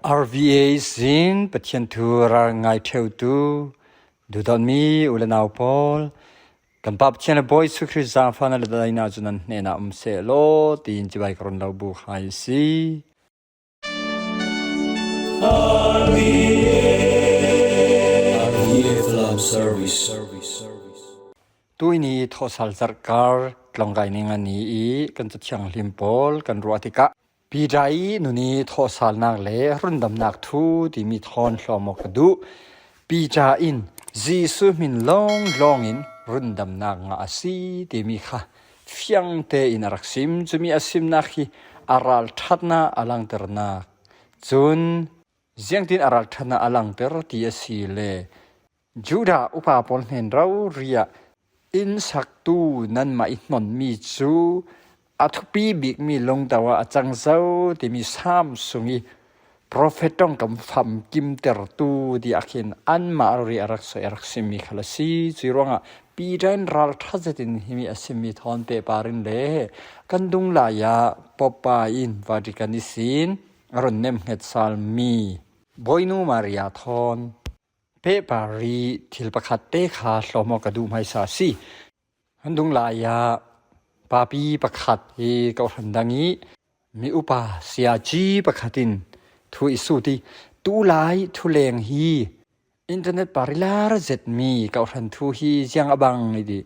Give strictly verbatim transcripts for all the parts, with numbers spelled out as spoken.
R V A zin Pathian thu ral ngai theutu dudon mi u le nau pawl, kan Pa Pathian le Bawi Jesu Khrist zangfana le daina cu nan hnenah um seh law, tiin cibai ka run lo bu kha i si. R V A Love Service. Tuini thawhsal zarhkar tlawngkai ning a ni i kan Cathiang hlim pawl kan ruah tikah Peter i nuni thawhsalnak le rundamnak thu timi thawn hlawm aw ka duh. Peter in Jesuh hmin lawnglawng in rundamnak ngah a si timi kha fiang tein a rak sim. Cumi a simnak hi a ralṭhatnak a langternak. Cun ziangtin a ralṭhatnak a langter ti a si le Judah upa pawl hnen rori ah innsaktu nanmah i hnonmi cu a thupi bikmi lungto ah a cang zo timi Salm sung i profet ṭongkam famkimtertu tiah khin anmah rori a rak sawi, a rak simmi khal a si. Cui ruangah Peter in ralṭha zetin himi a simmi thawn pehpar in le kan dung lai ah Pope pa in Vatican ihsin a run nemhnget salmi Bawinu Maria thawn pehpar i thil pakhat te kha hlawm aw ka duh hmaisa a si. Kan dung lai ah papi pakhat hi kawhhran dang i mi upa siaci pakhat in thu i sut i, tulai thuleng hi internet par i lar zetmi kawhhran thu hi ziang a bang i ti,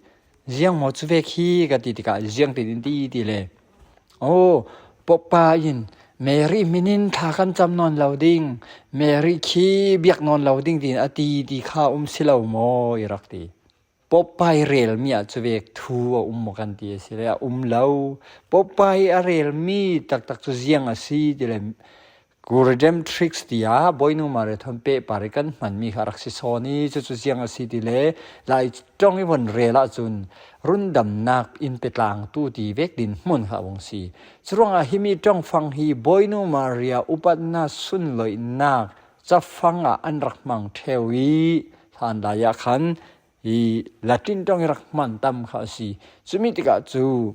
ziang maw cu vek hi ka ti tikah ziang tin in ti ti le. Oh, Pope pa in Mary hmin in thla kan cam nawn lo ding, Mary khi biak nawn lo ding tiin a ti ti kha um si lo maw i rak ti. Pope pa i relmi ah cu vek thu a um maw kan ti a si le a um lo. Pope pa i a relmi taktak cu ziang a si ti le Gaudium et Spes tiah Bawinu Maria thawn pehpar i kan hmanmi kha a rak si sawn i cucu ziang a si ti le Lai ṭong i von rel ahcun rundamnak in petlangtu ti vek dinhmun kha a vung si. Curuangah himi ṭongfang hi Bawinu Maria upatnak sunloihnak cafang ah an rak hmang ṭheu i hlan lai ah khan hi Latin ṭong i rak hman tam kha a si. Cumi tikah cu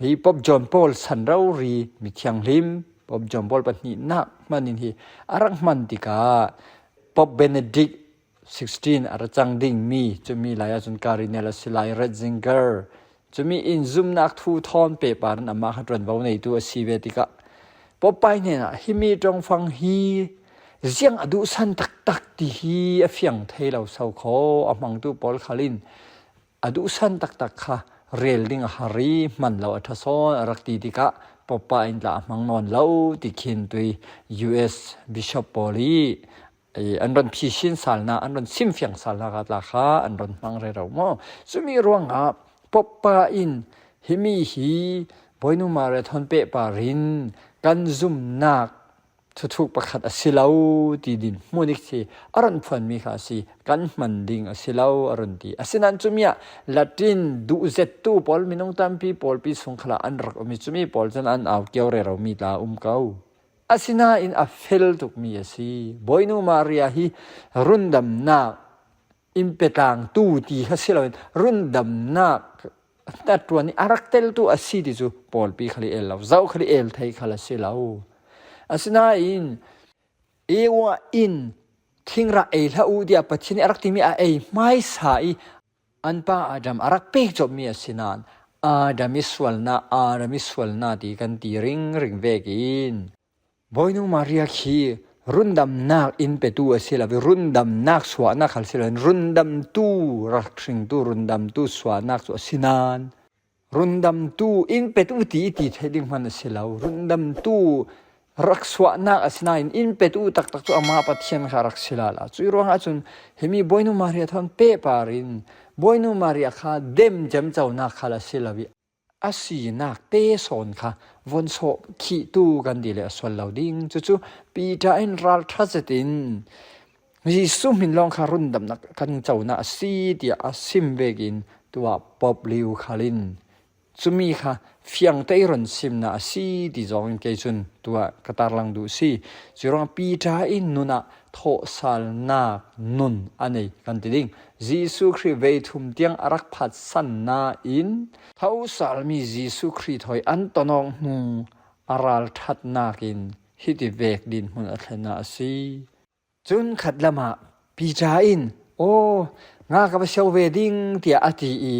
hi Pope John Paul san rori mithianghlim Pope John Paul pahnihnak hman in hi a rak hman tikah Pope Benedict sixteen a ra cang dingmi, cumi lai ahcun Cardinal a si lai Ratzinger, cumi in zumnak thu thawn pehpar in amah kha ṭuanvo neitu a si ve tikah Pope pa hnenah himi ṭongfang hi ziang a duhsan taktak ti hi a fiang thei lo so kho, a hmangtu pawl khal in a duhsan taktak kha rel ding a har i hman lo a ṭha sawn a rak ti tikah Pope pa in tla a hmang nawn lo ti khin tui U S Bishop pawl i an ron phisin salnak, an ron simfiang salnak ah tla kha an ron hmang rero maw? Cumi ruangah Pope pa in himi hi Bawinu Maria thawn pehpar in kan zumnak thuthuk pakhat a si lo ti dinhmun i si a ron phuanmi kha a si, kan hman ding a si lo a ron ti. Asinain cumi ah Latin duhzettu pawl minung tampi pawlpi sung khalah an rak um i cumi pawl cun an au kio rero mi tla a um ko. Asinain a fel tukmi a si. Bawinu Maria hi rundamnak in petlangtu ti kha si loin rundamnak hnaṭuan i a rak teltu a si ti cu pawlpi khal i el lo, zo khal i el thei khal a si lo. Asinain Eva in thingrah ei hlah u tiah Pathian i a rak timi a ei hmaisa i an pa Adam a rak pek cawpmi a si nain Adam i sualnak, Adam i sualnak ti kan ti ringring vekin Bawinu Maria khi rundamnak in petu a si lo, rundamnak suahnak khal si lo, rundamtu rak hringtu, rundamtu suahnak cu a si nain rundamtu in petu ti i ti theih ding hman a si lo, rundamtu rak suahnak a si nain in petu taktak cu amah Pathian kha rak si lala. Cui ruangah cun himi Bawinu Maria thawn pehpar in Bawinu Maria kha dem ciamconak khal a si lo i a sinak te sawn kha von sawh khihtu kan ti le a sual lo ding. Cucu Peter in ralṭha zetin Jesuh hmin lawng kha rundamnak kan conak a si tiah a sim vekin tuah Pope Leo khal in cumi kha fiangte i ron simnak a si ti zongin kei cun tuah ka tarlang duh si. Curuang Peter in nun ah thawhsalnak nun a nei kan ti ding. Jesuh Khrih vei thum tiang a rak phatsan nain thosalmi Jesuh Khrih thawi an tonawk hnu a ralṭhatnak in Hiti vek dinhmun a thlenna a si. Cun khat lamah Peter in, "Aw, nga ka va siau ve ding," tiah a ti i,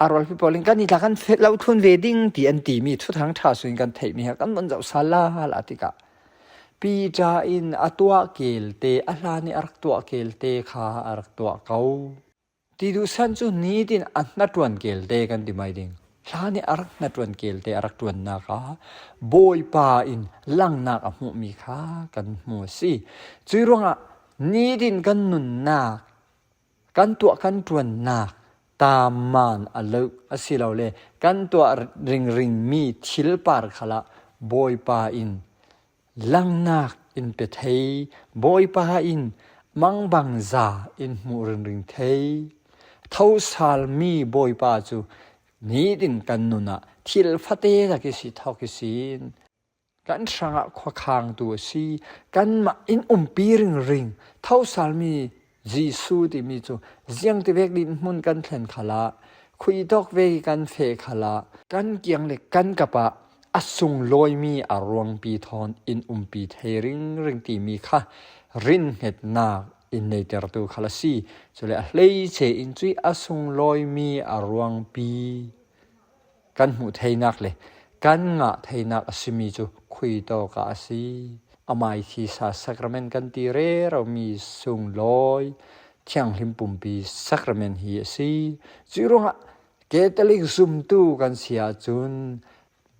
a rualpi pawl in, "Kan i tla kan feh lo thlun ve ding," ti an timi Thuthang ṭha sungin kan theihmi hi kan vun zoh sal lala tikah Peter in a tuah kelte, a hlan i a rak tuah kelte kha a rak tuah ko. Ti duhsan cu nitin a hnaṭuan kelte kan ti mai ding. Hlan i a rak hnaṭuan kelte a rak ṭuannak ah Bawipa in langnak a hmuhmi kha kan hmu a si. Cuih ruangah nitin kan nunnak, kan tuah kan ṭuannak tamman a lo asilole kan tuah ringringmi thil par khalah Bawipa in langnak in pe thei, Bawipa in mangbangza in hmuh ringring thei. Thosalmi Bawipa cu nitin kan nun ah thil fate tak i si thawk ihsin kan hrangah khuakhangtu a si. Kanmah in umpi ringring thosalmi Jesuh timi cu ziangtivek dinhmun kan thlen khalah, khuitawk vek i kan feh khalah, kan kiang le kan kap ah a sunglawimi a ruangpi thawn in umpi thei ringring timi kha rinhngetnak in neitertu khal a si. Cule a hleice in cuih a sunglawimi a ruangpi kan hmuh theinak le kan ngah theinak a simi cu khuitawk ah a si. Amai khi sa sakrament kan ti reromi sunglawi thianghlim pumpi sakrament hi a si. Cuih ruangah Catholic zumtu kan si ahcun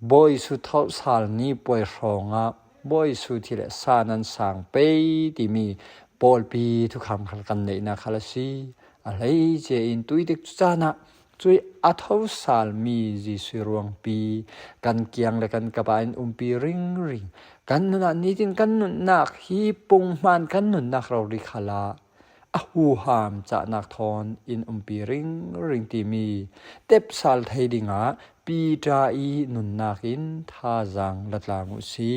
Bawi Jesuh thohsal ni puai hrawngah Bawi Jesuh thi le sa nan sang pei timi pawlpi thukham khal kan neihnak khal a si. A hleice in tuitik cu caan ah cuih a thosalmi Jesuh ruangpi kan kiang le kan kap ah in umpi ringring. Kan nun ah nitin kan nunnak hi punghman kan nunnak rori khalah a huham cahnak thawn in umpi ringring timi tepsal thei dingah Peter i nunnak in thazaang la tlang uh si.